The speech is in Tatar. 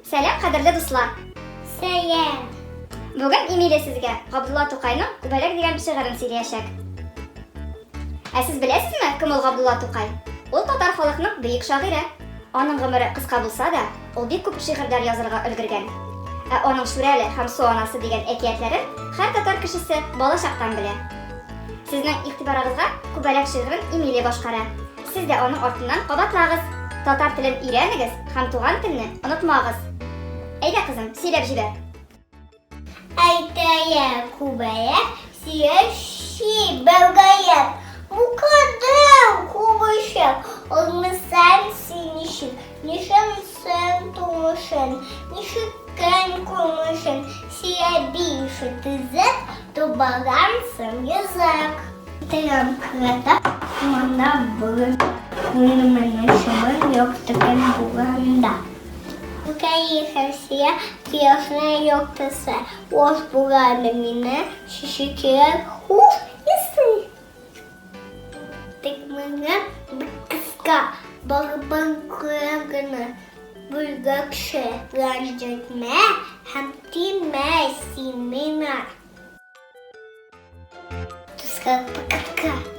Сәлам, кадерле дуслар! Сәлам! Бүген Эмилия сезгә Габдулла Тукайның Күбәләк дигән шигырен сөйләячәк. Ә сез беләсезме, кем ул Габдулла Тукай? Ул татар халыкның бөек шагыйре. Аның гомере кыска булса да, ул бик күп шигырьләр язырга өлгергән. Ә аның Шүрәле һәм Су анасы дигән әкиятләрен һәр татар кешесе бала чактан белә. Сезнең игътибарыгызга Күбәләк шигырен Эмилия башкара. Сез дә аның артыннан кабатлагыз. Татар телен өйрәнегез һәм туган телне онытмагыз. Әйдә, кызым, сөйләп җибәр. Әйтәйә күбәләк, сөяши бәүгәләк. Бу кадәр күбәчәк, алмасаң син ничек, ничек сен тумышын, ничек көн күрмешен, сөябише төзек, тубагансың йөзек. Телем кырата, монда бүген күңелемнең чыбын юк төкен булганда. Үкәй Хәмсия кояшның яктысы, Ош булганы мине шеше кирәк хуш исе. Тик миңа бик кыска, барыбер күрәм генә бүлгәкче. Рәнҗетмә һәм тимә син миңа. Дуслар, пока-пока.